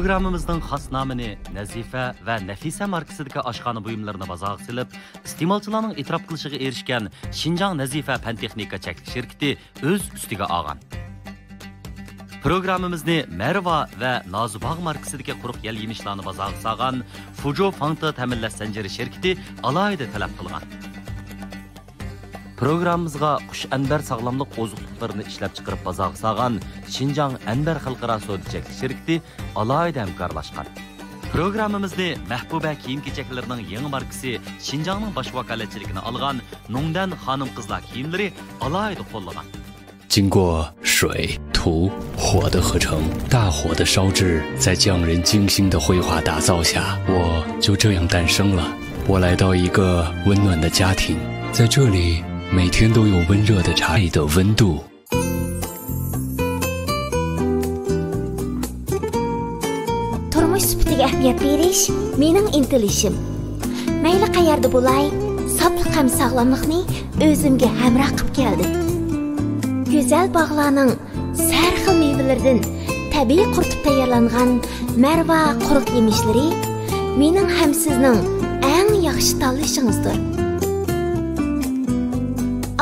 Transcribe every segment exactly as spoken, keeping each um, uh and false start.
پروگراممىمىزنىڭ خاس نامىنى نەزىفە ۋە نەفىسە ماركىسىدىكى ئاشخانا بۇيۇملىرىنى بازارغا سېلىپ، ئىستېمالچىلارنىڭ ئېتىراپ قىلىشىغا ئېرىشكەن شىنجاڭ نەزىفە پەن تېخنىكا چەكلىك شىركىتى ئۆز ئۈستىگە ئالغان. پروگراممىمىزنى مەرۋا ۋە نازۇباغ ماركىسىدىكى قۇرۇق يەل يېمىشلارنى بازارغا سالغان فۇجو فاڭتې تەمىنلەش زەنجىرى شىركىتى ئالاھىدە تەلەپ قىلغان. پروگراممىمىزغا قۇش ئەنبەر ساغلاملىق ئوزۇقلۇقلىرىنى ئىشلەپچىقىرىپ بازارغا سالغان شىنجاڭ ئەنبەر خەلقئارا سودا چەكلىك شىركىتى ئالاھىدە ھەمكارلاشقان. پروگراممىمىزنى مەھبۇبە كىيىم-كېچەكلىرىنىڭ يېڭى ماركىسى شىنجاڭنىڭ باش ۋاكالەتچىلىكىنى ئالغان نۇڭدەن خانىم-قىزلار كىيىملىرى ئالاھىدە قوللىغان.经过水、土、火的合成，大火的烧制，在匠人精心的绘画打造下，我就这样诞生了。我来到一个温暖的家庭，在这里每天都有温热的茶，爱的温度。 تۇرمۇش سۈپىتىگە ئەھمىيەت بېرىش مېنىڭ ئىنتىلىشىم. مەيلى قەيەردە بولاي، ساپلىق ھەم ساغلاملىقنى ئۆزۈمگە ھەمراھ قىلىپ كەلدىم. گۈزەل باغلارنىڭ سەرخىل مېۋىلىرىدىن تەبىئىي قۇرۇتۇپ تەييارلانغان مەرۋا قۇرۇق يېمىشلىرى مېنىڭ ھەم سىزنىڭ ئەڭ ياخشى تاللىشىڭىزدۇر.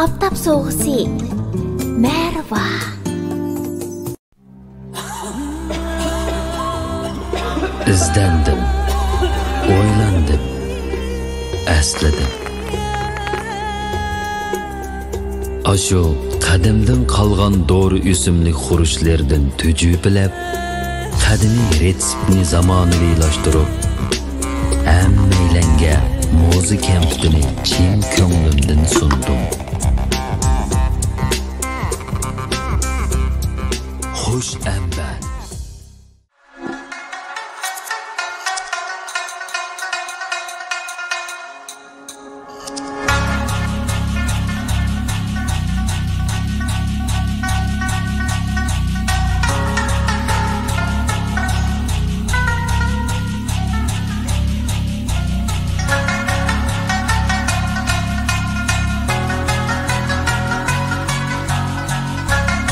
ئاپتاپ سوۋغىسى، مەرۋا. ئىزدەندىم، ئويلاندىم، ئەسلىدىم. ئاشۇ قەدىمدىن قالغان دورا ئۆسۈملۈك خۇرۇچلىرىدىن تۈجۈپىلەپ، قەدىمىي رېتسېپنى زامانىۋىلاشتۇرۇپ، ھەممەيلەنگە موزا كەمپۈتىنى چىن كۆڭلۈمدىن سۇندۇم. خۇش ئەنبەر.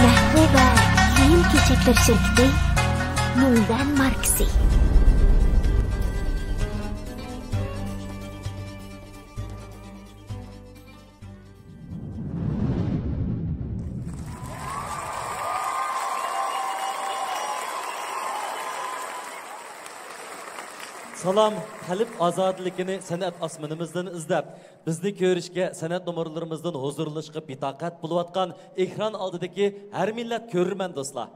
مەھبۇبە كىيىم-كېچەكلەر شىركىتى، نۇڭدەن ماركىسى. سالام، قەلب ئازادىلىكىنى سەنئەت ئاسمىنىمىزدىن ئىزدەپ، بىزنى كۆرۈشكە، سەنئەت نومۇرلىرىمىزدىن ھۇزۇرلىنىشقا بىتاقەت بولۇۋاتقان ئېكران ئالدىدىكى ھەر مىللەت كۆرۈرمەن دوستلار.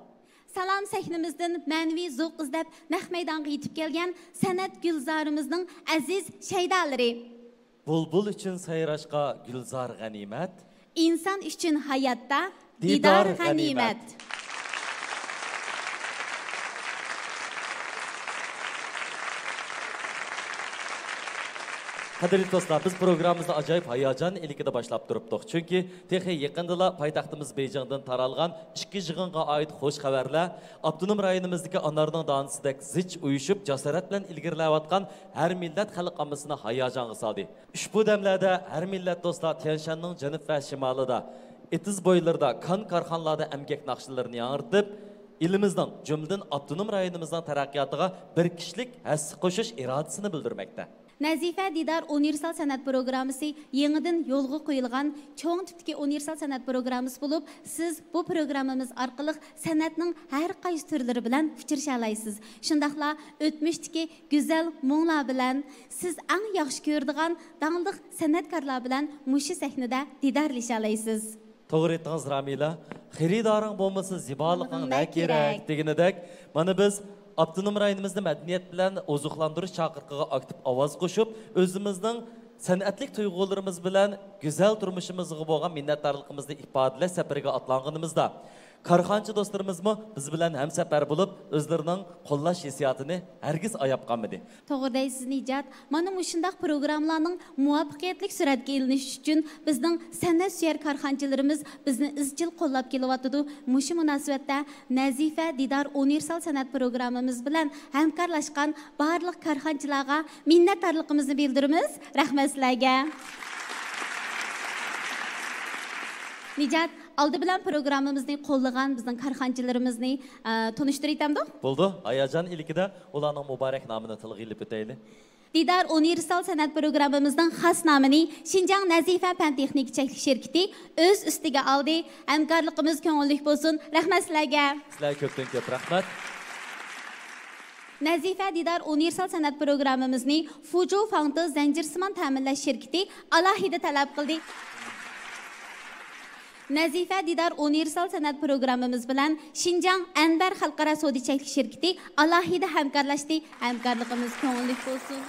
سالام، سەھنىمىزدىن مەنىۋى زوق ئىزدەپ نەق مەيدانغا يېتىپ كەلگەن سەنئەت گۈلزارىمىزنىڭ ئەزىز شەيدالىرى. بۇلبۇل ئۈچۈن سايراشقا گۈلزار غەنىيمەت. ئىنسان ئۈچۈن ھاياتتا دىدار دىدار غەنىيمەت. غەنىيمەت. قەدىرلىك دوستلار، بىز پروگراممىمىزنى ئاجايىپ ھاياجان ئىلكىدە باشلاپ تۇرۇپتۇق. چۈنكى تېخى يېقىندىلا پايتەختىمىز بېيجىڭدىن تارالغان ئىككى يىغىنغا ئائىت خۇش خەۋەرلەر، ئاپتونوم رايونىمىزدىكى ئانارنىڭ دانىسىدەك زىچ ئۇيۇشۇپ، جاسارەت بىلەن ئىلگىرىلەۋاتقان ھەر مىللەت خەلق ئاممىسىنى ھاياجانغا سالدى. ئۇشبۇ دەملەردە ھەر مىللەت دوستلار تيەنشاننىڭ جەنۇب ۋە شىمالىدا، ئېتىز بويلىرىدا، كان كارخانىلاردا ئەمگەك ناخشىلىرىنى ياڭرىتىپ، ئېلىمىزنىڭ، جۈملىدىن ئاپتونوم رايونىمىزنىڭ تەرەققىياتىغا بىر كىشىلىك ھەسسە قوشۇش ئىرادىسىنى بىلدۈرمەكتە. نەزىفە دىدار ئۇنىۋېرسال سەنئەت پروگراممىسى يېڭىدىن يولغا قويۇلغان چوڭ تىپتىكى ئۇنىۋېرسال سەنئەت پروگراممىسى بولۇپ، سىز بۇ پروگراممىمىز ئارقىلىق سەنئەتنىڭ ھەر قايسى تۈرلىرى بىلەن ئۇچرىشالايسىز. شۇنداقلا ئۆتمۈشتىكى گۈزەل مۇڭلار بىلەن، سىز ئەڭ ياخشى كۆرىدىغان داڭلىق سەنئەتكارلار بىلەن مۇشۇ سەھنىدە دىدارلىشالايسىز. توغرا ئېيتتىڭىز، رامىلە. خېرىدارىڭ بولمىسا، زىبالىقىڭ نە كېرەك دېگىنىدەك، مانا بىز ئاپتونوم رايونىمىزنى مەدەنىيەت بىلەن ئوزۇقلاندۇرۇش چاقىرىقىغا ئاكتىپ ئاۋاز قوشۇپ، ئۆزىمىزنىڭ سەنئەتلىك تۇيغۇلىرىمىز بىلەن گۈزەل تۇرمۇشىمىزغا بولغان مىننەتدارلىقىمىزنى ئىپادىلەش سەپىرىگە ئاتلانغىنىمىزدا، كارخانىچى دوستلىرىمىزمۇ بىز بىلەن ھەمسەپەر بولۇپ، ئۆزلىرىنىڭ قوللاش ھېسسىياتىنى ھەرگىز ئاياپ قالمىدى. توغرا دەيسىز، نىجات. مانا مۇشۇنداق پروگراممىلارنىڭ مۇۋەپپەقىيەتلىك سۈرەتكە ئېلىنىشى ئۈچۈن بىزنىڭ سەنئەتسۆيەر كارخانىچىلىرىمىز بىزنى ئىزچىل قوللاپ كېلىۋاتىدۇ. مۇشۇ مۇناسىۋەتتە نەزىفە دىدار ئۇنىۋېرسال سەنئەت پروگراممىمىز بىلەن ھەمكارلاشقان بارلىق كارخانىچىلارغا مىننەتدارلىقىمىزنى بىلدۈرىمىز. رەھمەت سىلەرگە. نىجات، ئالدى بىلەن پروگراممىمىزنى قوللىغان بىزنىڭ كارخانىچىلىرىمىزنى، ئە، تونۇشتۇرۇۋېتەمدۇق؟ بولىدۇ. ھاياجان ئىلكىدە ئۇلارنىڭ مۇبارەك نامىنى تىلغا ئېلىپ ئۆتەيلى. دىدار ئۇنىۋېرسال سەنئەت پروگراممىمىزنىڭ خاس نامىنى شىنجاڭ نەزىفە پەن تېخنىكا چەكلىك شىركىتى ئۆز ئۈستىگە ئالدى. ھەمكارلىقىمىز كۆڭۈللۈك بولسۇن. رەھمەت سىلەرگە. سىلەرگە كۆپتىن كۆپ رەھمەت. نەزىفە دىدار ئۇنىۋېرسال سەنئەت پروگراممىمىزنى فۇجۇ فاڭتې زەنجىرسىمان تەمىنلەش شىركىتى ئالاھىدە تەلەپ قىلدى. نەزىفە دىدار ئۇنىۋېرسال سەنئەت پروگراممىمىز بىلەن شىنجاڭ ئەنبەر خەلقئارا سودا چەكلىك شىركىتى ئالاھىدە ھەمكارلاشتى. ھەمكارلىقىمىز كۆڭۈللۈك بولسۇن.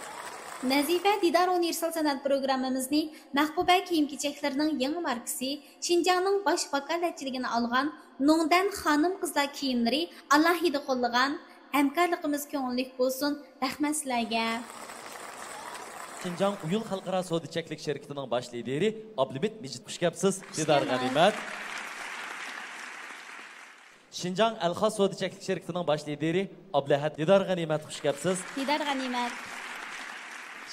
نەزىفە دىدار ئۇنىۋېرسال سەنئەت پروگراممىمىزنى مەھبۇبە كىيىم-كېچەكلىرىنىڭ يېڭى ماركىسى، شىنجاڭنىڭ باش ۋاكالەتچىلىكىنى ئالغان نوڭدەن خانىم-قىزلار كىيىملىرى ئالاھىدە قوللىغان. ھەمكارلىقىمىز كۆڭۈللۈك بولسۇن. رەھمەت سىلەرگە. شىنجاڭ ئۇيۇل خەلقئارا سودا چەكلىك شىركىتىنىڭ باش لىدىرى ئابلىمىت مىجىت، خۇش كەپسىز. دىدار غەنىيمەت. شىنجاڭ ئەلخاس سودا چەكلىك شىركىتىنىڭ باش لىدىرى ئابلەھەت. دىدار غەنىيمەت، خۇش كەپسىز. دىدار غەنىيمەت.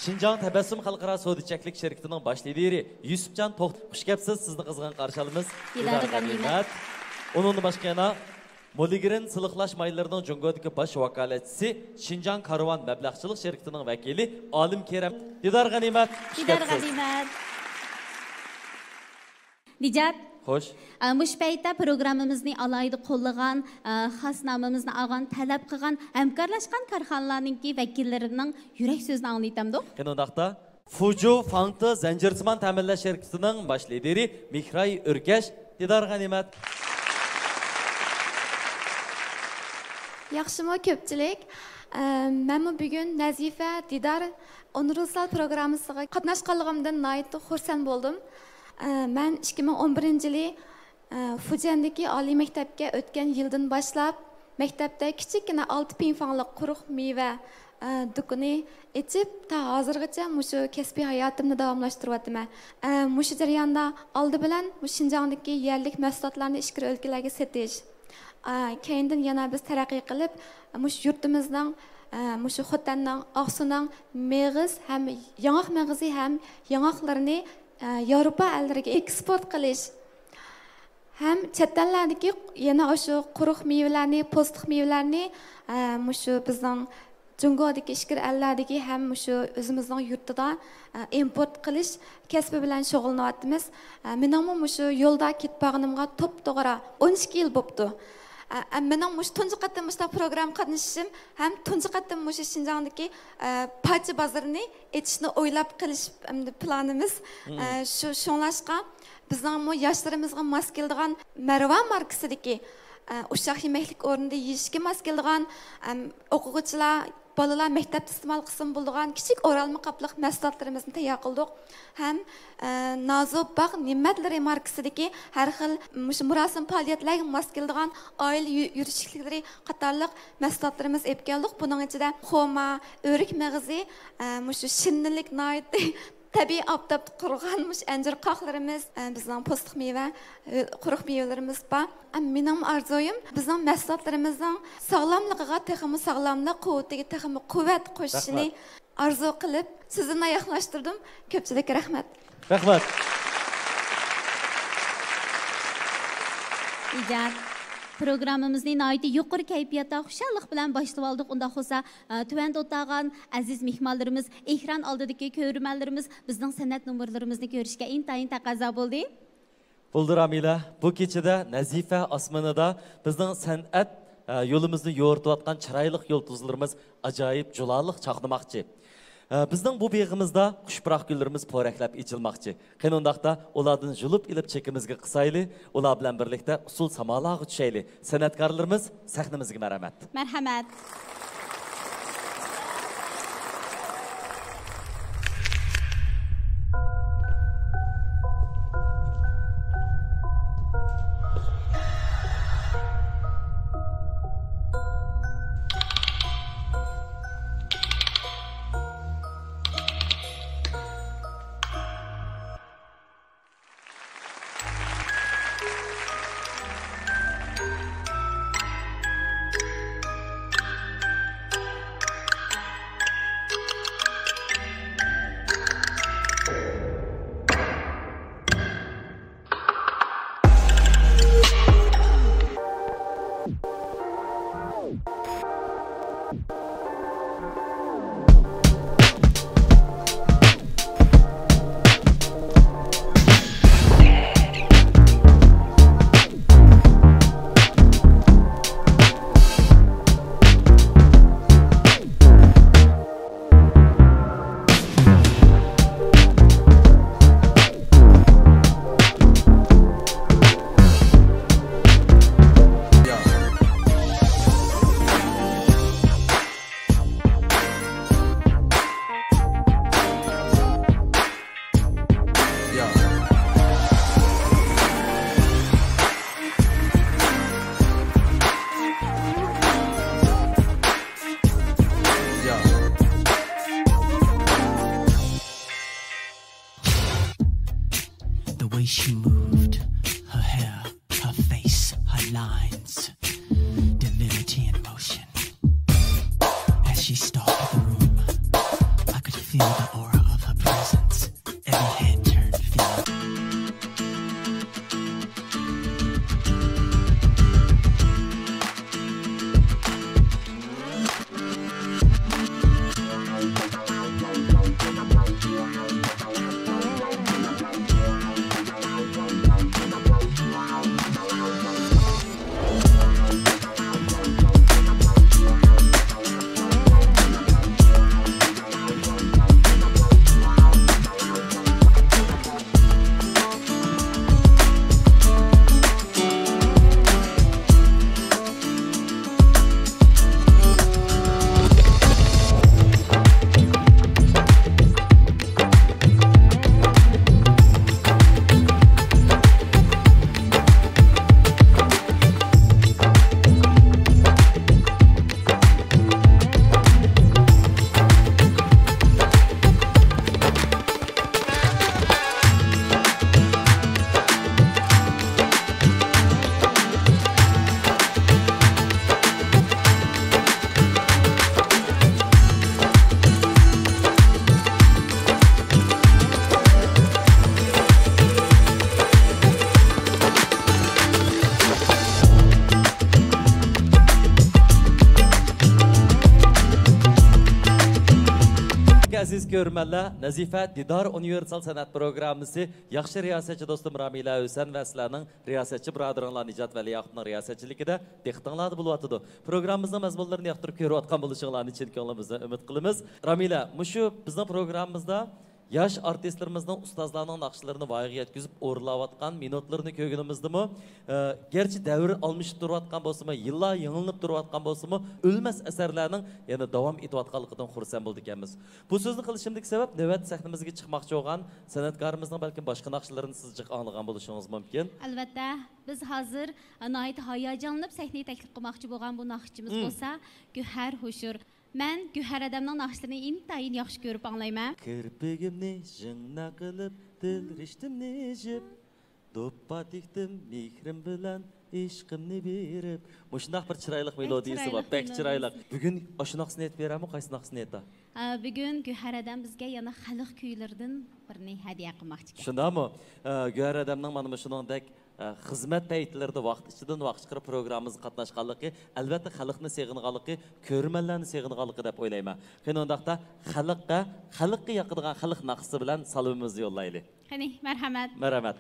شىنجاڭ تەبەسسۇم خەلقئارا سودا چەكلىك شىركىتىنىڭ باش لىدىرى يۈسۈپجان توختى، خۇش كەپسىز. سىزنى قىزغىن قارشى ئالىمىز. دىدار غەنىيمەت. ئۇنىڭدىن باشقا يەنە مولىگرىن سىلىقلاش مايلىرىنىڭ جۇڭگودىكى باش ۋاكالەتچىسى، شىنجاڭ كارۋان مەبلەغچىلىك شىركىتىنىڭ ۋەكىلى ئالىم كېرەم. دىدار غەنىيمەت، خۇش كەپسىز. دىدار غەنىيمەت. نىجات. خوش. ئە، مۇشۇ پەيتتە پروگراممىمىزنى ئالاھىدە قوللىغان، ئە، خاس نامىمىزنى ئالغان، تەلەپ قىلغان، ھەمكارلاشقان كارخانىلارنىڭكى ۋەكىللىرىنىڭ يۈرەك سۆزىنى ئاڭلىتامدۇق؟ قېنى ئۇنداقتا، فۇجۇ فاڭتې زەنجىرسىمان تەمىنلەش شىركىتىنىڭ باش لىدىرى مېھراي ئۆركەش. دىدار غەنىيمەت. ياخشىمۇ كۆپچىلىك؟ ئە، مەنمۇ بۈگۈن نەزىفە دىدار ئۇنىۋېرسال پروگراممىسىغا قاتناشقانلىقىمدىن ناھايىتى خۇرسەن بولدۇم. ئە، مەن ئىككى مىڭ ئون بىرىنچى يىلى، ئە، فۇجيەندىكى ئالىي مەكتەپكە ئۆتكەن يىلدىن باشلاپ، مەكتەپتە كىچىككىنە ئالتە پىڭفاڭلىق قۇرۇق مېۋە، ئە، دۇكىنى ئېچىپ، تا ھازىرغىچە مۇشۇ كەسپىي ھاياتىمنى داۋاملاشتۇرۇۋاتىمەن. ئە، مۇشۇ جەرياندا ئالدى بىلەن مۇشۇ شىنجاڭدىكى يەرلىك مەھسۇلاتلارنى ئىچكىرى ئۆلكىلەرگە سېتىش، ئە، كەينىدىن يەنە بىز تەرەققىي قىلىپ، مۇشۇ يۇرتىمىزنىڭ، ئە، مۇشۇ خوتەننىڭ، ئاقسۇنىڭ مېغىز ھەم ياڭاق مېغىزى ھەم ياڭاقلىرىنى، ئە، ياۋروپا ئەللىرىگە ئېكسپورت قىلىش ھەم چەت ئەللەردىكى يەنە ئاشۇ قۇرۇق مېۋىلەرنى، پوستلۇق مېۋىلەرنى، ئە، مۇشۇ بىزنىڭ جۇڭگودىكى ئىچكىرى ئەللەردىكى ھەم مۇشۇ ئۆزىمىزنىڭ يۇرتىدا، ئە، ئىمپورت قىلىش كەسپى بىلەن شۇغۇللىنىۋاتىمىز. ئە، مېنىڭمۇ مۇشۇ يولدا كېتىپ بارغىنىمغا توپتوغرا ئون ئىككى يىل بوپتۇ. ئە، ئە، مېنىڭ مۇشۇ تۇنجى قېتىم مۇشۇنداق پروگراممىغا قاتنىشىشىم ھەم تۇنجى قېتىم مۇشۇ شىنجاڭدىكى، ئە، پاچا بازىرىنى ئېچىشنى ئويلاپ قېلىش، ئەمدى پىلانىمىز. مم. ئە، شۇ، شۇڭلاشقا بىزنىڭمۇ ياشلىرىمىزغا ماس كېلىدىغان مەرۋا ماركىسىدىكى، ئە، ئۇششاق يېمەكلىك ئورنىدا يېيىشكە ماس كېلىدىغان، ئەم، ئوقۇغۇچىلار، بالىلار مەكتەپتە ئىستېمال قىلسىمۇ بولىدىغان كىچىك ئورالما قاپلىق مەھسۇلاتلىرىمىزنى تەييار قىلدۇق. ھەم، ئە، نازۇ باغ نېمەتلىرى ماركىسىدىكى ھەر خىل مۇشۇ مۇراسىم پائالىيەتلەرگە ماس كېلىدىغان ئائىلە يۈ-، يۈرۈشلۈكلىرى قاتارلىق مەھسۇلاتلىرىمىزنى ئېلىپ كەلدۇق. بۇنىڭ ئىچىدە خورما، ئۆرۈك مېغىزى، ئە، مۇشۇ شىرنىلىك ناھايىتى تەبىئىي ئاپتاپتا قۇرغان مۇشۇ ئەنجۈر قاقلىرىمىز، ئە، بىزنىڭ پوستلۇق مېۋە، ئە، قۇرۇق مېۋىلىرىمىز بار. ئە، مېنىڭمۇ ئارزۇيۇم بىزنىڭ مەھسۇلاتلىرىمىزنىڭ ساغلاملىقىغا تېخىمۇ ساغلاملىق، قۇۋۋىتىگە تېخىمۇ قۇۋۋەت قوشۇشىنى رەھمەت. ئارزۇ قىلىپ، سۆزۈمنى ئاياغلاشتۇردۇم. كۆپچىلىككە رەھمەت. رەھمەت. ئىجاد. پروگراممىمىزنى ناھايىتى يۇقىرى كەيپىياتتا، خۇشاللىق بىلەن باشلىۋالدۇق. ئۇنداق بولسا، ئە، تۆۋەندە ئولتۇرغان ئەزىز مېھمانلىرىمىز، ئېكران ئالدىدىكى كۆرۈرمەنلىرىمىز بىزنىڭ سەنئەت نومۇرلىرىمىزنى كۆرۈشكە ئىنتايىن تەقەززا بولدى. بولدى رامىلە، بۇ كېچىدە نەزىپە ئاسمىنىدا بىزنىڭ سەنئەت، ئە، يولىمىزنى يورۇتۇۋاتقان چىرايلىق يۇلتۇزلىرىمىز ئاجايىپ جۇلالىق چاقنىماقچى. ئە، بىزنىڭ بۇ بېغىمىزدا خۇش پۇراق گۈللىرىمىز پورەكلەپ ئېچىلماقچى. قېنى ئۇنداقتا ئۇلاردىن ژۇلۇپ ئېلىپ چېكىمىزگە قىسايلى، ئۇلار بىلەن بىرلىكتە ئۇسسۇل سامالارغا چۈشەيلى. سەنئەتكارلىرىمىز، سەھنىمىزگە مەرھەمەت. مەرھەمەت. She moved her hair, her face, her lines, divinity in motion. As she stalked the room, I could feel the aura of her presence. Every head turned, feeling. ئەزىز كۆرۈرمەنلەر، نەزىپە دىدار ئۇنىۋېرسال سەنئەت پروگراممىسى ياخشى رىياسەتچى دوستۇم رامىلە ھۈسەن ۋە سىلەرنىڭ رىياسەتچى بۇرادىرىڭلار نىجات ۋەلىياقۇپنىڭ رىياسەتچىلىكىدە دىققىتىڭلاردا بولۇۋاتىدۇ. پروگراممىمىزنىڭ مەزمۇنلىرىنى ياقتۇرۇپ كۆرۈۋاتقان بولۇشۇڭلارنى چىن كۆڭلىمىزدىن ئۈمىد قىلىمىز. رامىلە، مۇشۇ بىزنىڭ پروگراممىمىزدا ياش ئارتىسلىرىمىزنىڭ ئۇستازلارنىڭ ناخشىلىرىنى ۋايىغا يەتكۈزۈپ ئورۇنلاۋاتقان مىنۇتلىرىنى كۆرگىنىمىزدىمۇ، ئە، گەرچە دەۋر ئالمىشىپ تۇرۇۋاتقان بولسىمۇ، يىللار يېڭىلىنىپ تۇرۇۋاتقان بولسىمۇ، ئۆلمەس ئەسەرلەرنىڭ يەنە داۋام ئېتىۋاتقانلىقىدىن خۇرسەن بولىدىكەنمىز. بۇ سۆزنى قىلىشىمدىكى سەۋەب، نۆۋەتتە سەھنىمىزگە چىقماقچى بولغان سەنئەتكارىمىزنىڭ بەلكىم باشقا ناخشىلىرىنى سىز جىق ئاڭلىغان بولۇشىڭىز مۇمكىن. ئەلۋەتتە، بىز ھازىر ناھايىتى ھاياجانلىنىپ سەھنىگە تەكلىپ قىلماقچى بولغان بۇ ناخشىچىمىز مم. بولسا گۆھەر ھوشۇر. مەن گۆھەر ھەدەمنىڭ ناخشىلىرىنى ئىنتايىن ياخشى كۆرۈپ ئاڭلايمەن. كىرپىكىمنى ژىڭنە قىلىپ، دىل رىشتىمنى ئېچىپ، دوپپا تىكتىم مېھرىم بىلەن، ئىشقىمنى بېرىپ. مۇشۇنداق بىر چىرايلىق بەك مېلودىيىسى بار، چىرايلىق بەك مېلودىيىسى. چىرايلىق. بۈگۈن ئاشۇ ناخشىسىنى ئېيتىپ بېرەمۇ، قايسى ناخشىسىنى ئېيتا؟ ئە، بۈگۈن گۆھەر ھەدەم بىزگە يەنە خەلق كۈيلىرىدىن بىرنى ھەدىيە قىلماقچىكەن. شۇنداقمۇ؟ ئە، گۆھەر ھەدەمنىڭ مانا مۇشۇنىڭدەك، ئە، خىزمەت پەيتلىرىدە ۋاقىت ئىچىدىن ۋاقىت چىقىرىپ پروگراممىمىزغا قاتناشقانلىقى، ئەلۋەتتە خەلقنى سېغىنغانلىقى، كۆرۈرمەنلەرنى سېغىنغانلىقى دەپ ئويلايمەن. قېنى ئۇنداقتا خەلققە، خەلققە ياقىدىغان خەلق ناخشىسى بىلەن سالىمىمىزنى يوللايلى. قېنى، مەرھەمەت. مەرھەمەت.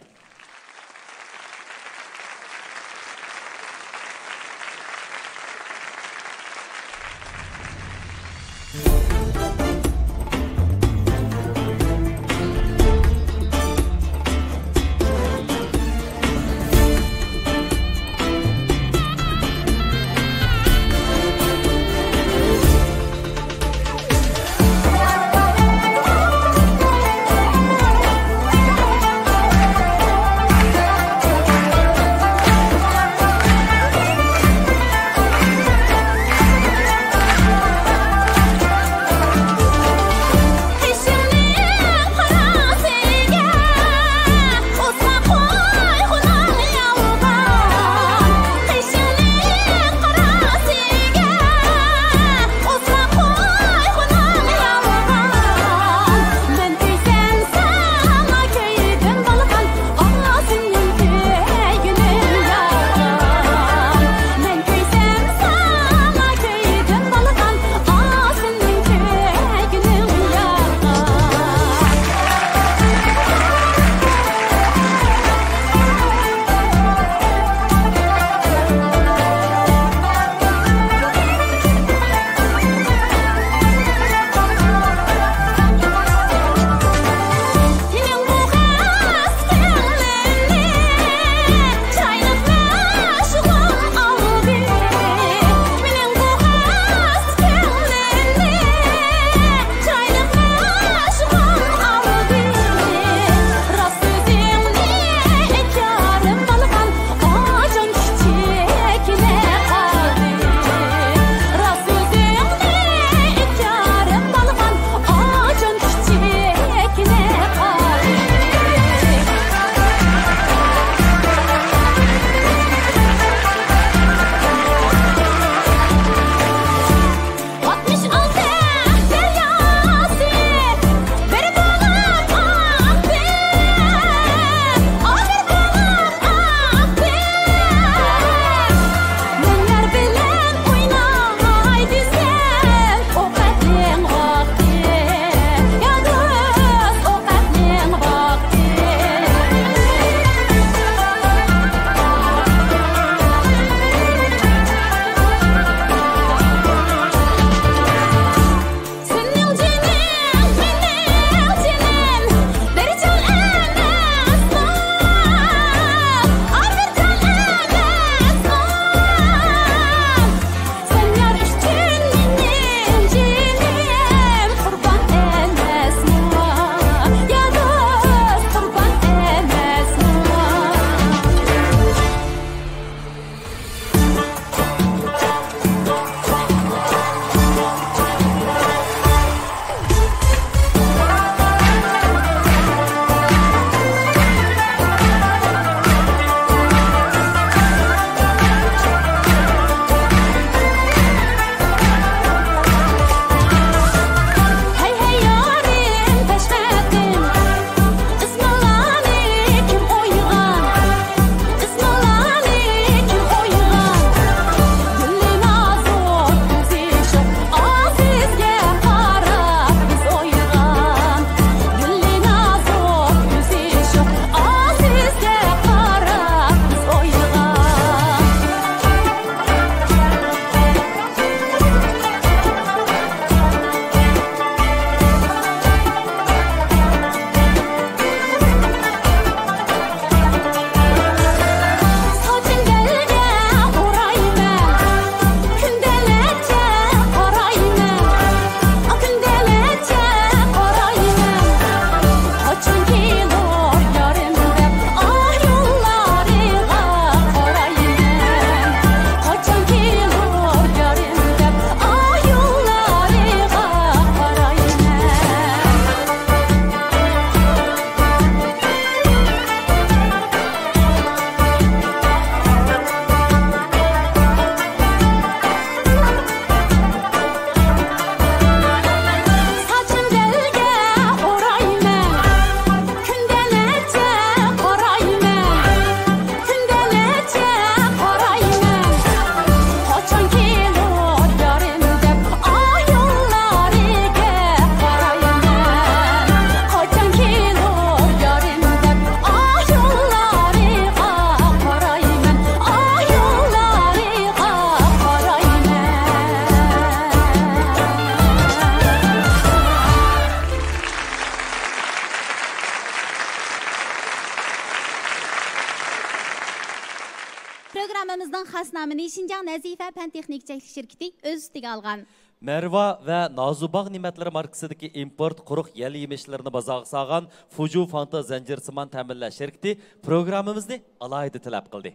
خاسنامىنى شىنجاڭ نەزىپە پەن تېخنىكا چەكلىك شىركىتى ئۆز ئۈستىگە ئالغان. مەرۋا ۋە نازۇباغ نېمەتلىرى ماركىسىدىكى ئىمپورت قۇرۇق يەل يېمىشلىرىنى بازارغا سالغان فۇجۇ فانتا زەنجىرسىمان تەمىنلەش شىركىتى پروگراممىمىزنى ئالاھىدە تەلەپ قىلدى.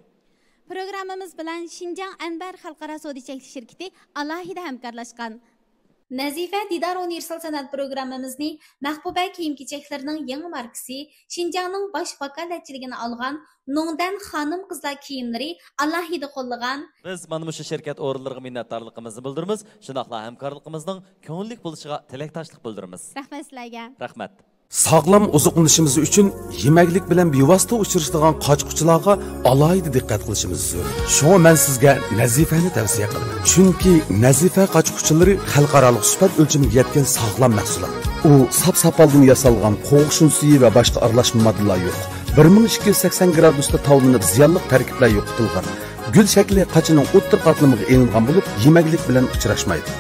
پروگراممىمىز بىلەن شىنجاڭ ئەنبەر خەلقئارا سودا چەكلىك شىركىتى ئالاھىدە ھەمكارلاشقان. نەزىپە دىدار ئۇنىۋېرسال سەنئەت پروگراممىمىزنى مەھبۇبە كىيىم-كېچەكلىرىنىڭ يېڭى ماركىسى، شىنجاڭنىڭ باش ۋاكالەتچىلىكىنى ئالغان نوڭدەن خانىم-قىزلار كىيىملىرى ئالاھىدە قوللىغان. بىز مانا مۇشۇ شىركەت ئورۇنلىرىغا مىننەتدارلىقىمىزنى بىلدۈرىمىز، شۇنداقلا ھەمكارلىقىمىزنىڭ كۆڭۈللۈك بولۇشىغا تىلەكداشلىق بىلدۈرىمىز. رەھمەت سىلەرگە. رەھمەت. ساغلام ئوزۇقلىنىشىمىز ئۈچۈن يېمەكلىك بىلەن بىۋاسىتە ئۇچرىشىدىغان قاچا-قۇچىلارغا ئالاھىدە دىققەت قىلىشىمىز زۆرۈر. شۇڭا مەن سىزگە نەزىپەنى تەۋسىيە قىلىمەن. چۈنكى نەزىپە قاچا-قۇچىلىرى خەلقئارالىق سۈپەت ئۆلچىمىگە يەتكەن ساغلام مەھسۇلات. ئۇ ساپ-ساپالدىن ياسالغان، قوغۇق شۇنسىيى ۋە باشقا ئارىلاشما ماددىلار يوق. بىر مىڭ ئىككى يۈز سەكسەن گرادۇستا تاۋلىنىپ، زىيانلىق تەركىبلەر يوقىتىلغان. گۈل شەكلى قاچىنىڭ ئوتتۇرا قاتلىمىغا ئېلىنغان بولۇپ، يېمەكلىك بىلەن ئۇچراشمايدۇ.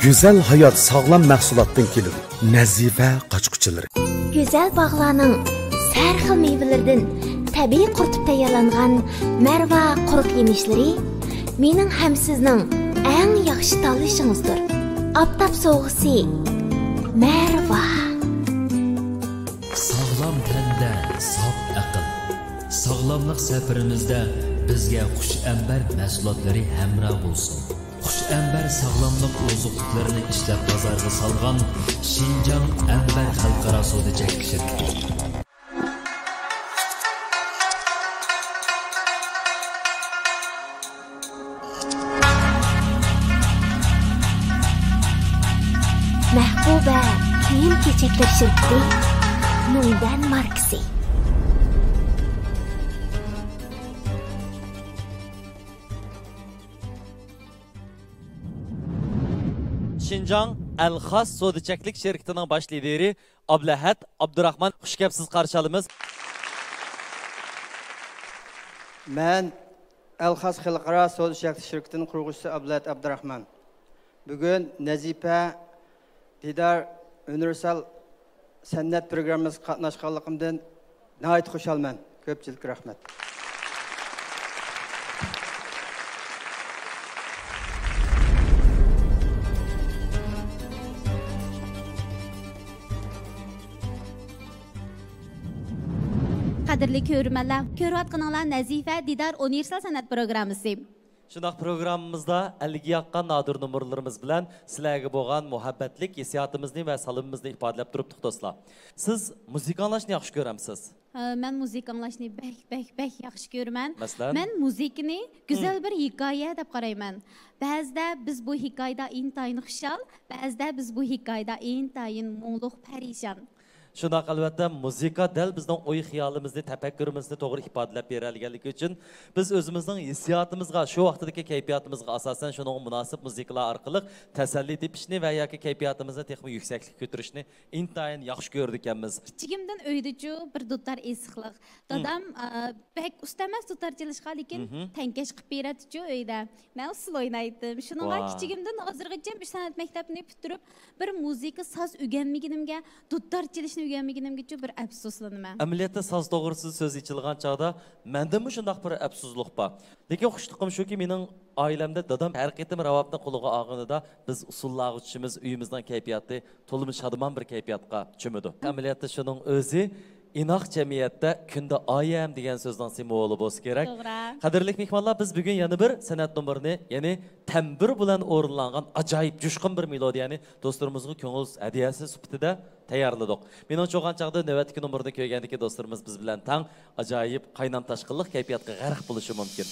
گۈزەل ھايات ساغلام مەھسۇلاتتىن كېلىدۇ. نەزىپە قاچا-قۇچىلىرى. گۈزەل باغلارنىڭ ھەر خىل مېۋىلىرىدىن تەبىئىي قۇرۇتۇپ تەييارلانغان مەرۋا قۇرۇق يېمىشلىرى مېنىڭ ھەم سىزنىڭ ئەڭ ياخشى تاللىشىڭىزدۇر. ئاپتاپ سوۋغىسى، مەرۋا. ساغلام تەندە ساپ ئەقىل. ساغلاملىق سەپىرىمىزدە بىزگە خۇش ئەمبەر مەھسۇلاتلىرى ھەمراھ بولسۇن. خۇش ئەمبەر ساغلاملىق ئوزۇقلۇقلىرىنى ئىشلەپ بازارغا سالغان شىنجاڭ ئەمبەر خەلقئارا سودا چەكلىك شىركىتى. مەھبۇبە كىيىم-كېچەكلەر شىركىتى، نۇڭدەن ماركىسى. شىنجاڭ ئەلخاس سودا چەكلىك شىركىتىنىڭ باش لىدىرى ئابلەھەت ئابدۇراخمان، خۇش كەپسىز قارشى ئالىمىز. مەن ئەلخاس خەلقئارا سودا چەكلىك شىركىتىنىڭ قۇرغۇچىسى ئابلەھەت ئابدۇراخمان. بۈگۈن نەزىپە دىدار ئۇنىۋېرسال سەنئەت پروگراممىسىغا قاتناشقانلىقىمدىن ناھايىتى خۇشالمەن. كۆپچىلىككە رەھمەت. قەدىرلىك كۆرۈرمەنلەر، كۆرۈۋاتقىنىڭلار نەزىپە دىدار ئۇنىۋېرسال سەنئەت پروگراممىسى. شۇنداق، پروگراممىمىزدا ئەلگە ياققان نادىر نومۇرلىرىمىز بىلەن سىلەرگە بولغان مۇھەببەتلىك ھېسسىياتىمىزنى ۋە سالىمىمىزنى ئىپادىلەپ تۇرۇپتۇق، دوستلار. سىز مۇزىكا ئاڭلاشنى ياخشى كۆرەمسىز؟ ھە، مەن مۇزىكا ئاڭلاشنى بەك، بەك، بەك ياخشى كۆرىمەن. مەسىلەن؟ مەن مۇزىكىنى گۈزەل بىر ھېكايە دەپ قارايمەن. بەزىدە بىز بۇ ھېكايىدە ئىنتايىن خۇشال، بەزىدە بىز بۇ ھېكايىدە ئىنتايىن مۇڭلۇق، پەرىشان. شۇنداق، ئەلۋەتتە، مۇزىكا دەل بىزنىڭ ئوي-خىيالىمىزنى، تەپەككۇرىمىزنى توغرا ئىپادىلەپ بېرەلىگەنلىكى ئۈچۈن، بىز ئۆزىمىزنىڭ ھېسسىياتىمىزغا، شۇ ۋاقتىدىكى كەيپىياتىمىزغا ئاساسەن، شۇنىڭغا مۇناسىپ مۇزىكىلار ئارقىلىق تەسەللى تېپىشنى ۋە ياكى كەيپىياتىمىزنى تېخىمۇ يۈكسەكلىككە كۆتۈرۈشنى ئىنتايىن ياخشى كۆرىدىكەنمىز. كىچىكىمدىن ئۆيدىچۇ بىر دۇتار ئېسىقلىق. دادام، ئە، بەك ئۇستا ئەمەس دۇتار چېلىشقا، لېكىن تەڭكەش قىلىپ بېرەتتىچۇ ئۆيدە. مەن ئۇسسۇل ئوينايتتىم. شۇنىڭغا كىچىكىمدىن ھازىرغىچە مۇشۇ سەنئەت مەكتەپنى پۈتتۈرۈپ، بىر مۇزىكا ساز ئۆگەنمىگىنىمگە، دۇتار چېلىشنى ئۆگەنمىگىنىمگىچۇ بىر ئەپسۇسلىنىمەن. ئەمەلىيەتتە ساز توغرىسىدا سۆز ئېچىلغان چاغدا مەندىمۇ شۇنداق بىر ئەپسۇسلۇق بار. لېكىن خۇشلۇقۇم شۇكى، مېنىڭ ئائىلەمدە دادام ھەر قېتىم راۋابنى قولىغا ئالغىنىدا بىز ئۇسسۇللارغا چۈشىمىز، ئۆيىمىزنىڭ كەيپىياتى تولىمۇ شادىمان بىر كەيپىياتقا چۆمىدۇ. ئەمەلىيەتتە شۇنىڭ ئۆزى ئىناق جەمئىيەتتە كۈندە ئايەم دېگەن سۆزنىڭ سىمۋولى بولسا كېرەك. توغرا. قەدىرلىك مېھمانلار، بىز بۈگۈن يەنە بىر سەنئەت نومۇرىنى، يەنى تەمبۇر بىلەن ئورۇنلانغان ئاجايىپ جۇشقۇن بىر مېلودىيەنى دوستلىرىمىزغا كۆڭۈل ھەدىيەسى سۈپىتىدە تەييارلىدۇق. مېنىڭچە، بولغان چاغدا نۆۋەتتىكى نومۇرنى كۆرگەندىكى دوستلىرىمىز بىز بىلەن تەڭ ئاجايىپ قاينام تاشقىنلىق كەيپىياتقا غەرق بولۇشى مۇمكىن.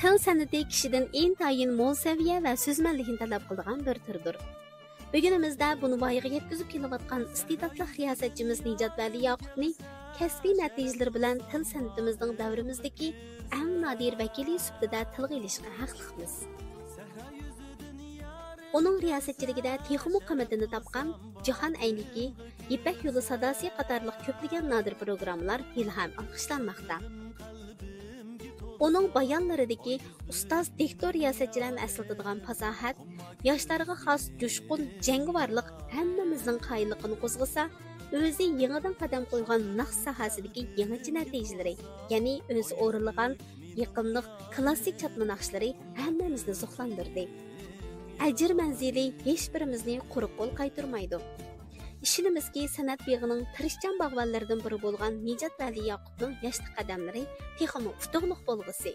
تىل سەنئىتى كىشىدىن ئىنتايىن مول سەۋىيە ۋە سۆزمەنلىكنى تەلەپ قىلىدىغان بىر تۈردۇر. بۈگۈنىمىزدە بۇنى ۋايىغا يەتكۈزۈپ كېلىۋاتقان ئىستېداتلىق رىياسەتچىمىز نىجات ۋەلى ياقۇپنى كەسپىي نەتىجىلىرى بىلەن تىل سەنئىتىمىزنىڭ دەۋرىمىزدىكى ئەڭ نادىر ۋەكىلى سۈپىتىدە تىلغا ئېلىشقا ھەقلىقمىز. ئۇنىڭ رىياسەتچىلىكىدە تېخىمۇ قىممىتىنى تاپقان جاھان ئەينىكى، يىپەك يولى ساداسى قاتارلىق كۆپلىگەن نادىر پروگراممىلار ھېلىھەم ئالقىشلانماقتا. ئۇنىڭ بايانلىرىدىكى ئۇستاز دىكتور رىياسەتچىلەرنى ئەسلىتىدىغان پاساھەت، ياشلارغا خاس جۇشقۇن، جەڭگىۋارلىق ھەممىمىزنىڭ قايىللىقىنى قوزغىسا، ئۆزى يېڭىدىن قەدەم قويغان ناخشا ساھەسىدىكى يېڭىچە نەتىجىلىرى، يەنى ئۆزى ئورۇنلىغان يېقىملىق كلاسسىك چاتما ناخشىلىرى ھەممىمىزنى زوقلاندۇردى. ئەجىر مەنزىلى ھېچبىرىمىزنى قۇرۇق قول قايتۇرمايدۇ. ئىشىنىمىزكى، سەنئەت بېغىنىڭ تىرىشچان باغۋەنلىرىدىن بىرى بولغان نىجات ۋەلى ياقۇپنىڭ ياشلىق قەدەملىرى تېخىمۇ ئۇتۇقلۇق بولغۇسى.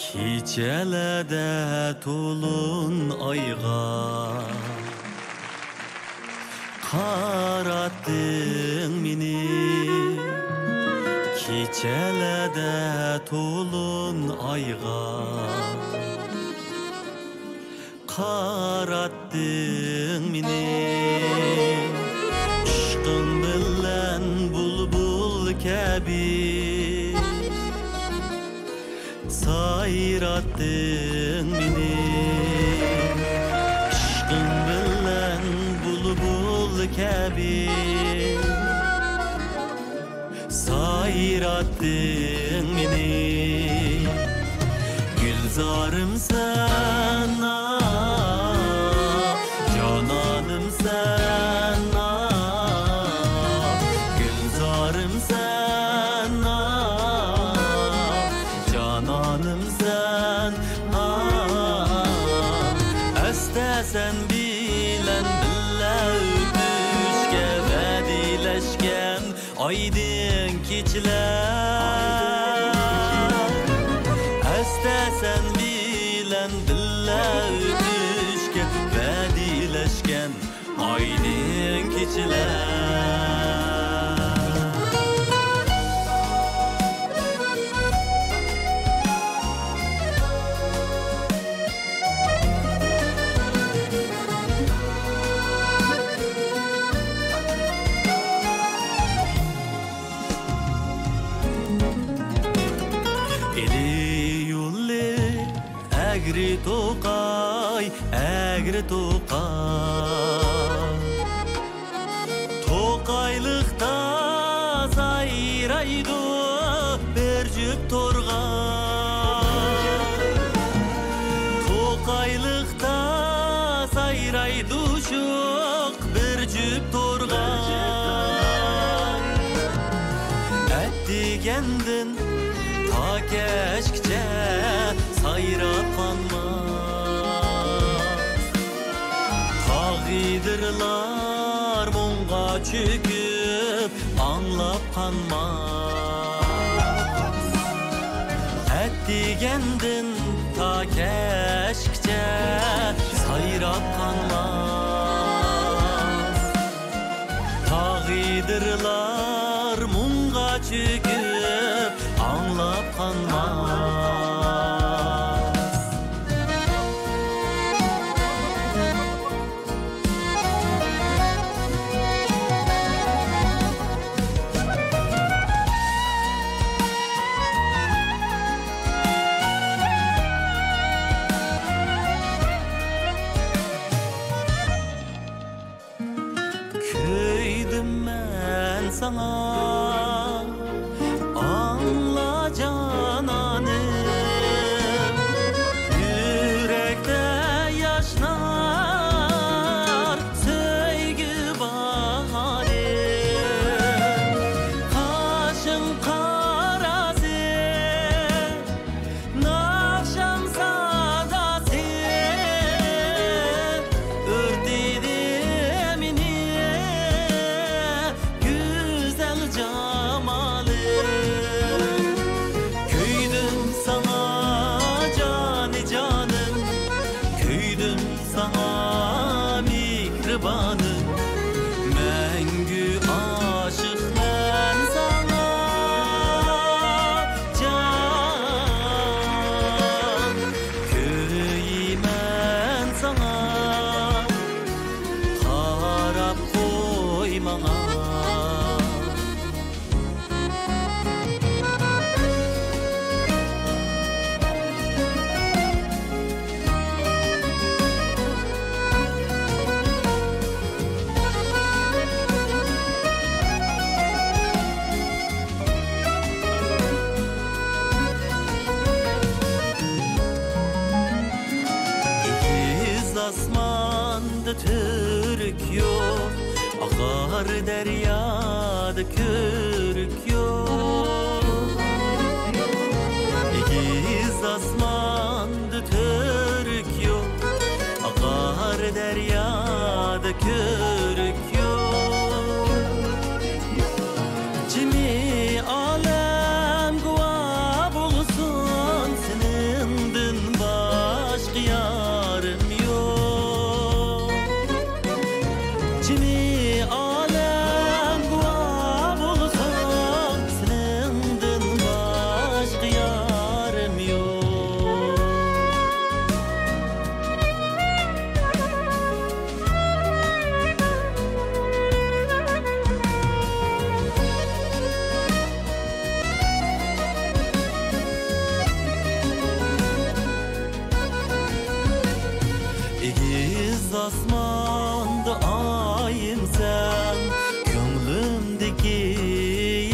كېچىلەردە تولۇن ئايغا قاراتتىڭ مېنى، كېچىلەردە تولۇن ئايغا قاراتتىڭ مېنى. ئىشقىڭ بىلەن بۇلبۇل كەبى سايراتتىڭ مېنى، ئىشقىڭ بىلەن بۇلبۇل كەبى سايراتتىڭ مېنى. گۈلزارىمسەن، ئاھ، جانانىمسەن، ئاھ، گۈلزارىمسەن، ئاھ، جانانىمسەن، ئاھ. ئەستە سەن بىلەن بىللە ئۆتۈشكە ۋەدىلەشكەن ئايدىڭ كېچىلەر. ئەستە سەن بىلەن بىللە ئۆتۈشكە ۋەدىلەشكەن ئايدىڭ كېچىلەر. ئىلى يولى ئەگرى توقاي، ئەگرى توقاي. توقايلىقتا سايرايدۇ بىر جۈپ تورغاي. توقايلىقتا سايرايدۇ شوخ بىر جۈپ تورغاي. ئەتىگەندىن تا كەچكىچە سايراپ قانماس. تاغ ئېدىرلار مۇڭغا چۆكۈپ ئاڭلاپ قانماس. ئەتىگەندىن تا كەچكىچە سايراپ قانماس. تاغ ئېدىرلار مۇڭغا چۆكۈپ ئاڭلاپ قانماس. كۆيدۈم مەن ساڭا، ئاڭلا جانانىم. دەريادا كۆۋرۈك يوق، ئېگىز ئاسماندا تۈۋرۈك يوق، ئاقار دەريادا كۆۋرۈك يوق. جىمى ئالەم گۇۋاھ بولسۇن، سېنىڭدىن باشقا يارىم يوق. جىمى ئالەم گۇۋاھ بولسۇن، سېنىڭدىن باشقا يارىم يوق. ئېگىز ئاسماندا ئايىم سەن، كۆڭلۈمدىكى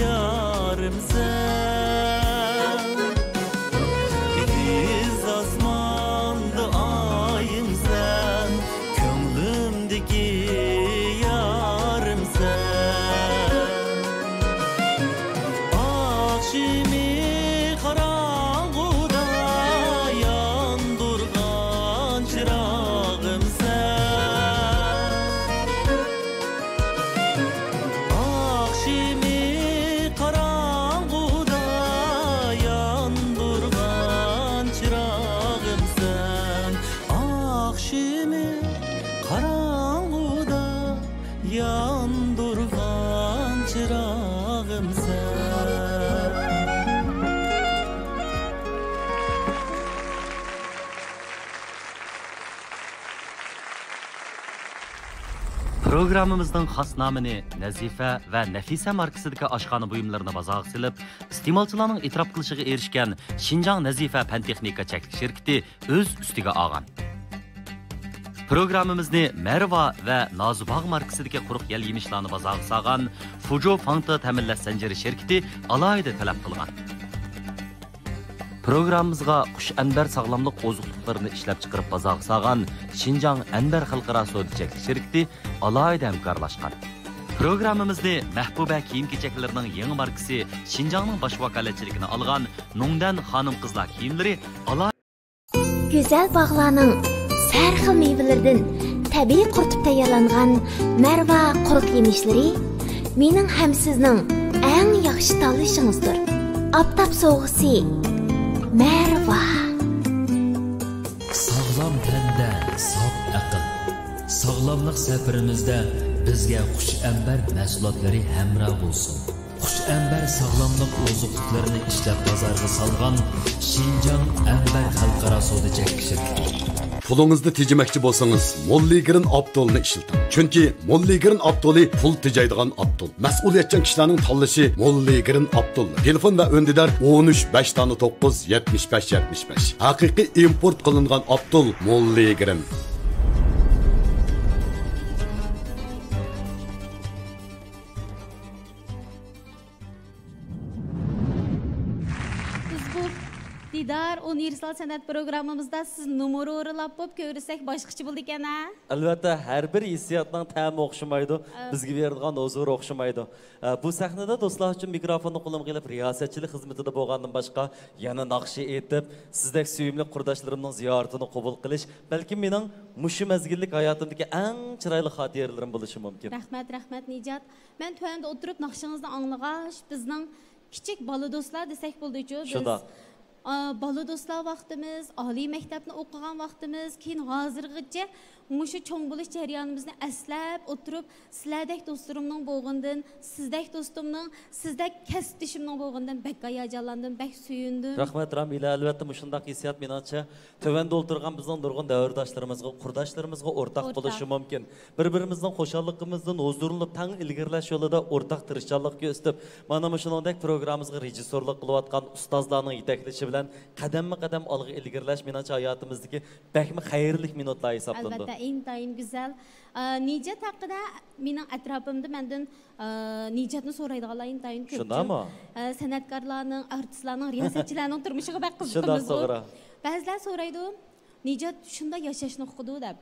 يارىم سەن. ئېگىز ئاسماندا ئايىم سەن، كۆڭلۈمدىكى يارىم سەن. ئاخشىمى قاراڭغۇدا ياندۇرغان چىراغىم سەن. ئاخشىمى قاراڭغۇدا ياندۇرغان چىراغىم سەن. ئاخشىمى قاراڭغۇدا ياندۇرغان چىراغىم سەن. پروگراممىمىزنىڭ خاس نامىنى نەزىفە ۋە نەفىسە ماركىسىدىكى ئاشخانا بۇيۇملىرىنى بازارغا سېلىپ، ئىستېمالچىلارنىڭ ئېتىراپ قىلىشىغا ئېرىشكەن شىنجاڭ نەزىفە پەن تېخنىكا چەكلىك شىركىتى ئۆز ئۈستىگە ئالغان. پروگراممىمىزنى مەرۋا ۋە نازۇباغ ماركىسىدىكى قۇرۇق يەل يېمىشلارنى بازارغا سالغان فۇجو فاڭتې تەمىنلەش زەنجىرى شىركىتى ئالاھىدە تەلەپ قىلغان. پروگراممىمىزغا قۇش ئەنبەر ساغلاملىق ئوزۇقلۇقلىرىنى ئىشلەپچىقىرىپ بازارغا سالغان شىنجاڭ ئەنبەر خەلقئارا سودا چەكلىك شىركىتى ئالاھىدە ھەمكارلاشقان. پروگراممىمىزنى مەھبۇبە كىيىم-كېچەكلىرىنىڭ يېڭى ماركىسى شىنجاڭنىڭ باش ۋاكالەتچىلىكىنى ئالغان نۇڭدەن خانىم-قىزلار كىيىملىرى ئالاھىدە. گۈزەل باغلارنىڭ ھەر خىل مېۋىلىرىدىن تەبىئىي قۇرۇتۇپ تەييارلانغان مەرۋا قۇرۇق يېمىشلىرى مېنىڭ ھەم سىزنىڭ ئەڭ ياخشى تاللىشىڭىزدۇر. ئاپتاپ سوۋغىسى، مەرۋا. ساغلام تەندە ساپ ئەقىل. ساغلاملىق سەپىرىمىزدە بىزگە خۇش ئەمبەر مەھسۇلاتلىرى ھەمراھ بولسۇن. خۇش ئەمبەر ساغلاملىق ئوزۇقلۇقلىرىنى ئىشلەپ بازارغا سالغان شىنجاڭ ئەمبەر خەلقئارا سودا چەكلىك شىركىتى. پۇلىڭىزنى تېجىمەكچى بولسىڭىز، موللىگرىن ئاپتولنى ئىشلىتىڭ. چۈنكى موللىگرىن ئاپتولى پۇل تېجەيدىغان ئاپتول. مەسئۇلىيەتچان كىشىلەرنىڭ تاللىشى موللىگرىن ئاپتول. تېلېفون ۋە ئۈندىدار ئون ئۈچ، بەش دانە توققۇز، يەتمىش بەش، يەتمىش بەش. ھەقىقىي ئىمپورت قىلىنغان ئاپتول موللىگرىن. بىز بۇ دىدار ئۇنىۋېرسال سەنئەت پروگراممىمىزدا سىز نومۇر ئورۇنلاپ بولۇپ كۆرسەك باشقىچە بولىدىكەن ھە؟ ئەلۋەتتە، ھەر بىر ھېسسىياتنىڭ تەمى ئوخشىمايدۇ، ئە. بىزگە بېرىدىغان ھۇزۇرى ئوخشىمايدۇ. ئە، بۇ سەھنىدە دوستلار ئۈچۈن مىكروفوننى قولۇمغا ئېلىپ رىياسەتچىلىك خىزمىتىدە بولغاندىن باشقا يەنە ناخشا ئېيتىپ، سىزدەك سۆيۈملۈك قۇرداشلىرىمنىڭ زىيارىتىنى قوبۇل قىلىش بەلكىم مېنىڭ مۇشۇ مەزگىللىك ھاياتىمدىكى ئەڭ چىرايلىق خاتىرىلىرىم بولۇشى مۇمكىن. رەھمەت، رەھمەت نىجات. مەن تۆۋەندە ئولتۇرۇپ ناخشىڭىزنى ئاڭلىغاچ، بىزنىڭ كىچىك بالا دوستلار دېسەك بولىدۇچۇ. بىز، شۇنداق. ئا، بالا دوستلار ۋاقتىمىز، ئالىي مەكتەپنى ئوقۇغان ۋاقتىمىز، كېيىن ھازىرغىچە مۇشۇ چوڭ بولۇش جەريانىمىزنى ئەسلەپ ئولتۇرۇپ، سىلەردەك دوستلىرىمنىڭ بولغىنىدىن، سىزدەك دوستۇمنىڭ، سىزدەك كەسىپدىشىمنىڭ بولغىنىدىن بەك ھاياجانلاندىم، بەك سۆيۈندۈم. رەھمەت، رامىلە. ئەلۋەتتە، مۇشۇنداق ھېسسىيات، مېنىڭچە، تۆۋەندە ئولتۇرغان بىزنىڭ نۇرغۇن دەۋرداشلىرىمىزغا، قۇرداشلىرىمىزغا ئورتاق، ئورتاق. بولۇشى مۇمكىن. بىر-بىرىمىزنىڭ خۇشاللىقىمىزدىن ھۇزۇرلىنىپ، تەڭ ئىلگىرىلەش يولىدا ئورتاق تىرىشچانلىق كۆرسىتىپ، مانا مۇشۇنىڭدەك پروگراممىمىزغا رېژىسسورلۇق قىلىۋاتقان ئۇستازلارنىڭ يېتەكلىشى بىلەن قەدەممۇ قەدەم ئالغا ئىلگىرىلەش، مېنىڭچە، ھاياتىمىزدىكى بەكمۇ خەيرلىك مىنۇتلار ھېسابلىنىدۇ. ئەلۋەتتە، ئىنتايىن گۈزەل. ئا، نىجات ھەققىدە مېنىڭ ئەتراپىمدا مەندىن، ئا، نىجاتنى سورايدىغانلار ئىنتايىن كۆپ. شۇنداقمۇ؟ ئا، سەنئەتكارلارنىڭ، ئارتىسلارنىڭ، رىياسەتچىلەرنىڭ تۇرمۇشىغا بەك قىزىقىمىزغۇ. شۇنداق، توغرا. بەزىلەر سورايدۇ، نىجات شۇنداق ياشاشنى ئۇقىدۇ دەپ.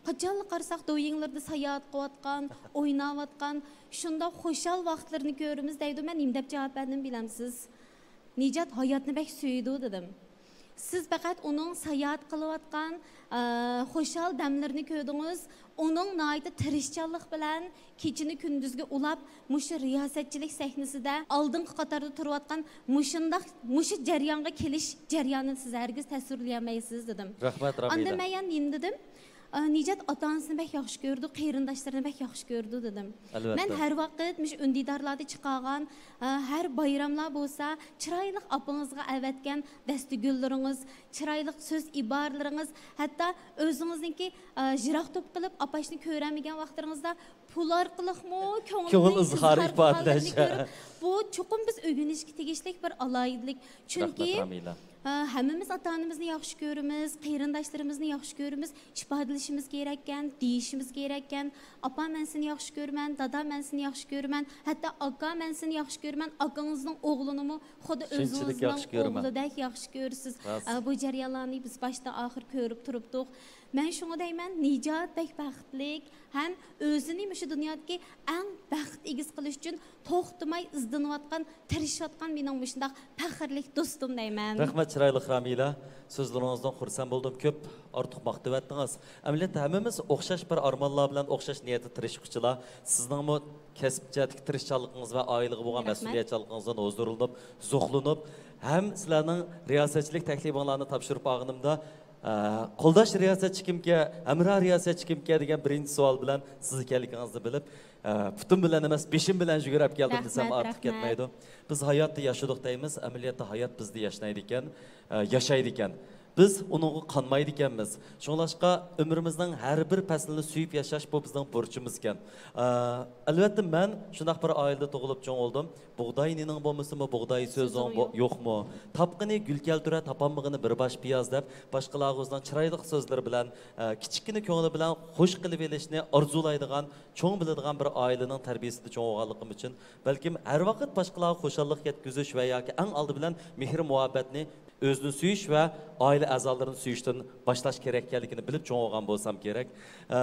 قاچانلا قارىساق، دويىڭلىرىدا ساياھەت قىلىۋاتقان، ئويناۋاتقان، شۇنداق خۇشال ۋاقىتلىرىنى كۆرىمىز دەيدۇ. مەن نېمە دەپ جاۋاب بەردىم بىلەمسىز؟ نىجات ھاياتنى بەك سۆيىدۇ دېدىم. سىز پەقەت ئۇنىڭ ساياھەت قىلىۋاتقان، ئە، خۇشال دەملىرىنى كۆردىڭىز. ئۇنىڭ ناھايىتى تىرىشچانلىق بىلەن كېچىنى كۈندۈزگە ئۇلاپ، مۇشۇ رىياسەتچىلىك سەھنىسىدە ئالدىنقى قاتاردا تۇرۇۋاتقان مۇشۇنداق، مۇشۇ جەريانغا كېلىش جەريانىنى سىز ھەرگىز تەسۋىرلىيەلمەيسىز دېدىم. رەھمەت، ئاندىن رامىلە. مەن يەنە نېمە دېدىم؟ ئە، نىجات ئاتا-ئانىسىنى بەك ياخشى كۆرىدۇ، قېرىنداشلىرىنى بەك ياخشى كۆرىدۇ دېدىم. ئەلۋەتتە. مەن ھەر ۋاقىت مۇشۇ ئۈندىدارلاردا چىقارغان، ئە، ھەر بايراملار بولسا، چىرايلىق ئاپىڭىزغا ئەۋەتكەن دەستە گۈللىرىڭىز، چىرايلىق سۆز ئىبارىلىرىڭىز، ھەتتا ئۆزىڭىزنىڭكى، ئە، يىراق توپ قىلىپ ئاپاشنى كۆرەلمىگەن ۋاقىتلىرىڭىزدا پۇل ئارقىلىقمۇ كۆڭلىنى كۆڭۈل ئىزھار ئىپادىلەرنى ئىپادىلەش. كۆرۈپ، بۇ چوقۇم بىز ئۆگىنىشكە تېگىشلىك بىر ئالاھىدىلىك. چۈنكى، رەھمەت، رامىلە. ئە، ھەممىمىز ئاتا-ئانىمىزنى ياخشى كۆرىمىز، قېرىنداشلىرىمىزنى ياخشى كۆرىمىز، ئىپادىلىشىمىز كېرەككەن، دېيىشىمىز كېرەككەن. «ئاپا، مەن سېنى ياخشى كۆرىمەن، دادا، مەن سېنى ياخشى كۆرىمەن، ھەتتا ئاكا، مەن سېنى ياخشى كۆرىمەن، ئاكىڭىزنىڭ ئوغلىنىمۇ خۇددى شۇنچىلىك ئۆزىڭىزنىڭ ياخشى كۆرىمەن. ئوغلىدەك ياخشى كۆرىسىز.» راست. ئە، بۇ جەريانلارنى بىز باشتىن ئاخىر كۆرۈپ تۇرۇپتۇق. مەن شۇڭا دەيمەن، نىجات بەك بەختلىك ھەم ئۆزىنى مۇشۇ دۇنيادىكى ئەڭ بەخت ئىگىسى قىلىش ئۈچۈن توختىماي ئىزدىنىۋاتقان، تىرىشىۋاتقان مېنىڭ مۇشۇنداق پەخىرلىك دوستۇم دەيمەن. رەھمەت، چىرايلىق رامىلە. سۆزلىرىڭىزدىن خۇرسەن بولدۇم. كۆپ ئارتۇق ماختىۋەتتىڭىز. ئەمەلىيەتتە ھەممىمىز ئوخشاش بىر ئارمانلار بىلەن ئوخشاش نىيەتتە تىرىشقۇچىلار. سىزنىڭمۇ كەسىپ جەھەتتىكى تىرىشچانلىقىڭىز ۋە ئائىلىگە بولغان رەھمەت. مەسئۇلىيەتچانلىقىڭىزدىن ھۇزۇرلىنىپ، زوقلىنىپ، ھەم سىلەرنىڭ رىياسەتچىلىك تەكلىپىڭلارنى تاپشۇرۇپ ئالغىنىمدا، ئە، قولداش رىياسەتچى كىمكەن، ھەمراھ رىياسەتچى كىمكەن دېگەن بىرىنچى سوئال بىلەن سىز ئىكەنلىكىڭىزنى بىلىپ، ئە، پۇتۇم بىلەن ئەمەس، بېشىم بىلەن يۈگۈرۈپ كەلدىم دېسەم رەھمەت، ئارتۇق رەھمەت. كەتمەيدۇ. بىز ھاياتتا ياشىدۇق دەيمىز، ئەمەلىيەتتە ھايات بىزدە ياشنايدىكەن، ئە، ياشايدىكەن. بىز ئۇنىڭغا قانمايدىكەنمىز. شۇڭلاشقا ئۆمرىمىزنىڭ ھەر بىر پەسلىنى سۆيۈپ ياشاش، بۇ بىزنىڭ بۇرچىمىزكەن. ئە، ئەلۋەتتە، مەن شۇنداق بىر ئائىلىدە تۇغۇلۇپ چوڭ بولدۇم. بۇغداي نېنىڭ بولمىسىمۇ، بۇغداي سۆزۈڭ سۆزۈڭ بو-، يوق. يوقمۇ؟ تاپقىنى گۈل كەلتۈرە، تاپالمىغىنى بىر باش پىياز دەپ، باشقىلارغا ئۆزىنىڭ چىرايلىق سۆزلىرى بىلەن، ئە، كىچىككىنە كۆڭلى بىلەن خۇش قىلىۋېلىشنى ئارزۇلايدىغان، چوڭ بىلىدىغان بىر ئائىلىنىڭ تەربىيىسىدە چوڭ بولغانلىقىم ئۈچۈن، بەلكىم ھەر ۋاقىت باشقىلارغا خۇشاللىق يەتكۈزۈش ۋە ياكى ئەڭ ئالدى بىلەن مېھىر-مۇھەببەتنى، ئۆزىنى سۆيۈش ۋە ئائىلە ئەزالىرىنى سۆيۈشتىن باشلاش كېرەككەنلىكىنى بىلىپ چوڭ بولغان بولسام كېرەك. ئە،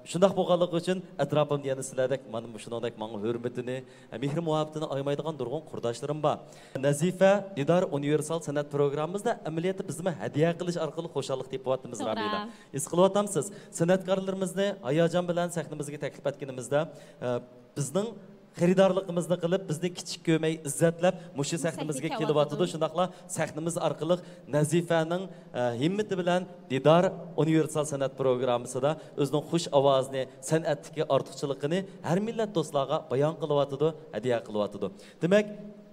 شۇنداق بولغانلىقى ئۈچۈن ئەتراپىمدا يەنە سىلەردەك، مانا مۇشۇنىڭدەك ماڭا ھۆرمىتىنى، مېھىر-مۇھەببىتىنى ئايىمايدىغان نۇرغۇن قۇرداشلىرىم بار. نەزىفە دىدار ئۇنىۋېرسال سەنئەت پروگراممىمىزدا ئەمەلىيەتتە بىزمۇ ھەدىيە قىلىش ئارقىلىق خۇشاللىق تېپىۋاتىمىز، توغرا. رامىلە. ھېس قىلىۋاتامسىز؟ سەنئەتكارلىرىمىزنى ھاياجان بىلەن سەھنىمىزگە تەكلىپ ئەتكىنىمىزدە، ئە، بىزنىڭ خېرىدارلىقىمىزنى قىلىپ، بىزنى كىچىك كۆرمەي، ئىززەتلەپ، مۇشۇ سەھنىمىزگە سەھنىگە كېلىۋاتىدۇ. كېلىۋاتىدۇ. شۇنداقلا سەھنىمىز ئارقىلىق نەزىفەنىڭ، ئە، ھىممىتى بىلەن دىدار ئۇنىۋېرسال سەنئەت پروگراممىسىدا ئۆزىنىڭ خۇش ئاۋازىنى، سەنئەتتىكى ئارتۇقچىلىقىنى ھەر مىللەت دوستلارغا بايان قىلىۋاتىدۇ، ھەدىيە قىلىۋاتىدۇ. دېمەك،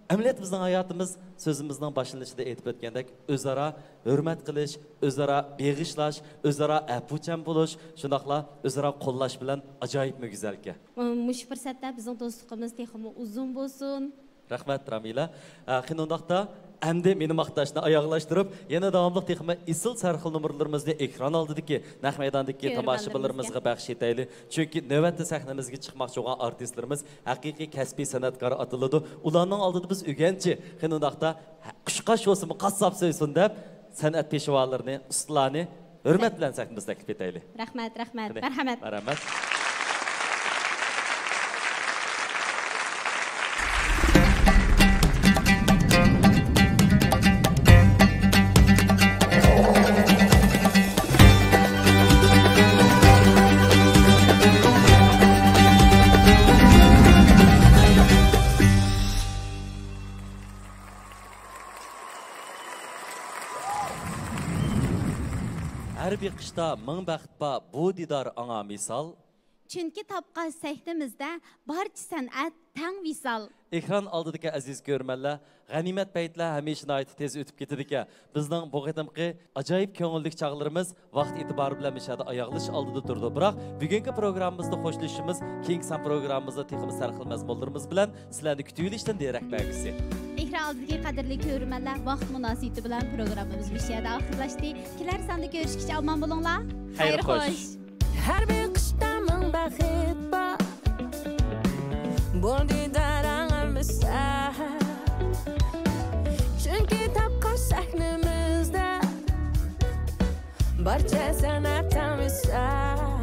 ئەمەلىيەتتە بىزنىڭ ھاياتىمىز، سۆزىمىزنىڭ باشلىنىشىدا ئېيتىپ ئۆتكەندەك، ئۆزئارا ھۆرمەت قىلىش، ئۆزئارا بېغىشلاش، ئۆزئارا ئەپۇچان بولۇش، شۇنداقلا ئۆزئارا قوللاش بىلەن ئاجايىپمۇ گۈزەلكەن. مۇشۇ پۇرسەتتە بىزنىڭ دوستلۇقىمىز تېخىمۇ ئۇزۇن بولسۇن. رەھمەت، رامىلە. ئە، قېنى ئۇنداقتا، ئەمدى مېنى ماختاشنى ئاياغلاشتۇرۇپ، يەنە داۋاملىق تېخىمۇ ئېسىل سەرخىل نومۇرلىرىمىزنى ئېكران ئالدىدىكى، نەق مەيداندىكى تاماشىبىنلىرىمىزغا بەخش ئېتەيلى. چۈنكى نۆۋەتتە سەھنىمىزگە چىقماقچى بولغان ئارتىسلىرىمىز ھەقىقىي كەسپىي سەنئەتكار ئاتىلىدۇ. ئۇلارنىڭ ئالدىدا بىز ئۆگەنچى. قېنى ئۇنداقتا، قۇشقاچ بولسىمۇ قاسساپ سۆيسۇن دەپ، سەنئەت پېشۋالىرىنى، ئۇستىلارنى ھۆرمەت بىلەن سەھنىمىزگە تەكلىپ ئېتەيلى. رەھمەت، رەھمەت. قېنى، مەرھەمەت. مەرھەمەت. ھەر بېقىشتا مىڭ بەخت بار، بۇ دىدار ئاڭا مىسال. چۈنكى تاپقاچ سەھنىمىزدە، بارچە سەنئەت تەڭ ۋىسال. ئېكران ئالدىدىكى ئەزىز كۆرۈرمەنلەر، غەنىيمەت پەيتلەر ھەمىشە ناھايىتى تېز ئۆتۈپ كېتىدىكەن. بىزنىڭ بۇ قېتىمقى ئاجايىپ كۆڭۈللۈك چاغلىرىمىز ۋاقىت ئېتىبارى بىلەن مۇشۇ يەردە ئاياغلىشىش ئالدىدا تۇرىدۇ. بىراق، بۈگۈنكى پروگراممىمىزدا خوشلىشىشىمىز كېيىنكى سان پروگراممىمىزدا تېخىمۇ سەرخىل مەزمۇنلىرىمىز بىلەن سىلەرنى كۈتۈۋېلىشتىن دېرەك بەرگۈسى. ئېكران ئالدىدىكى قەدىرلىك كۆرۈرمەنلەر، ۋاقىت مۇناسىۋىتى بىلەن پروگراممىمىز مۇشۇ يەردە ئاخىرلاشتى. كېلەر ساندا كۆرۈشكىچە ئامان بولۇڭلار. خەير خوش. ھەر بېقىشتا مىڭ بەخت بار، بۇ دىدار ئاڭا مىسال. چۈنكى تاپقاچ سەھنىمىزدە، بارچە سەنئەت تەڭ ۋىسال.